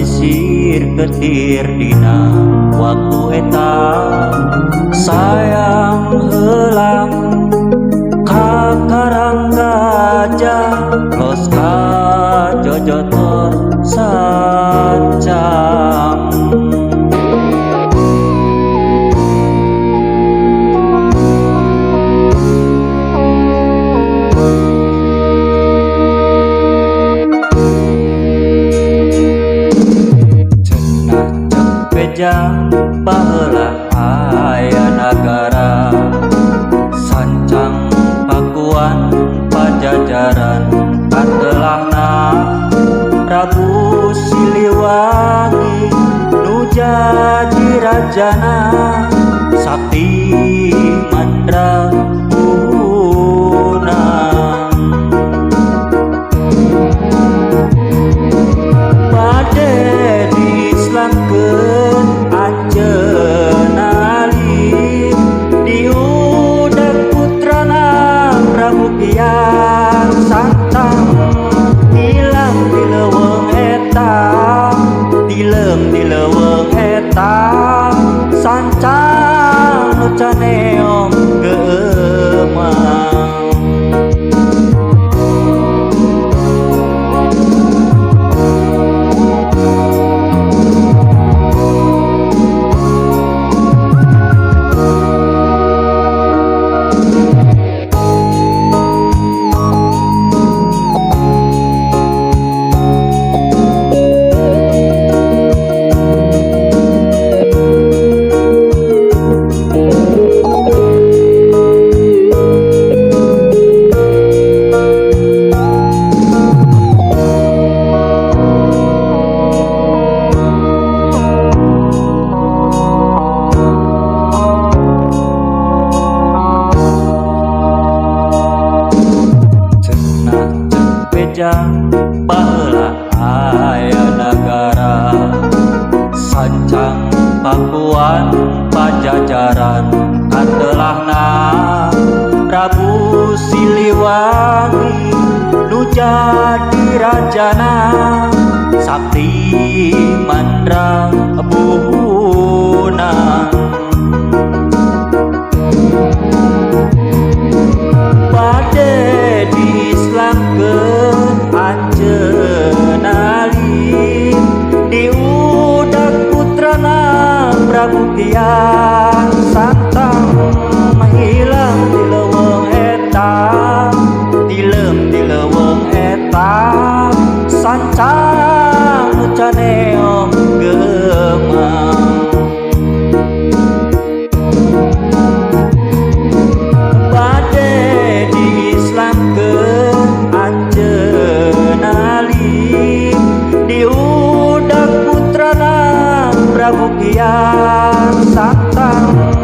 Sisir ketir dina waktu eta sayang heulang ka Karang Gajah los ka Jojotor sancang. Baheula aya nagara sancang Pakuan Pajajaran katelahna Prabu Siliwangi nu jadi rajana Sakti Mandra Guna. Bade diislamkeun anjeun alim diundang putrana Prabu Kian Santang hilang di leuweung eta tilem di leuweung eta sancang nu caneong geumang. Baheula aya nagara sancang Pakuan Pajajaran katelahna Prabu Siliwangi nu jadi rajana Sakti Mandra Buhuna. Bade diislamkeun anjeun alim diundang putrana Prabu Kian Santang hilang di leuweung eta tilem di leuweung eta sancang nu caneong geumang. Bade diislamkeun anjeun alim diundang putrana Prabu Kian Santang.